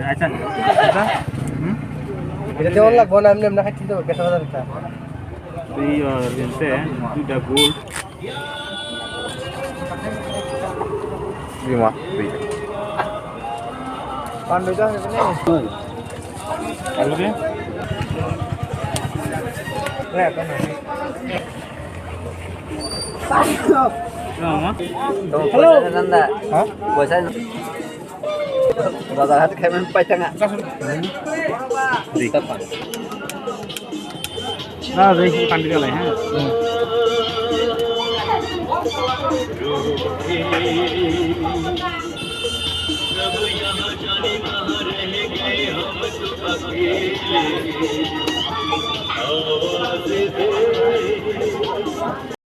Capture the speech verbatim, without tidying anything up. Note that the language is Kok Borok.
Acha, acha. Hmm? Itu dia orang lah, gua nam nam nak itu, kita orang kita. Iya, gente, itu udah gol. Lima. Pandu dah ini. Lalu dia? Lihat kan. Hello. Hah? Bazar hat khaimani paithanga. Di. Na, dei, kandi galai, ha.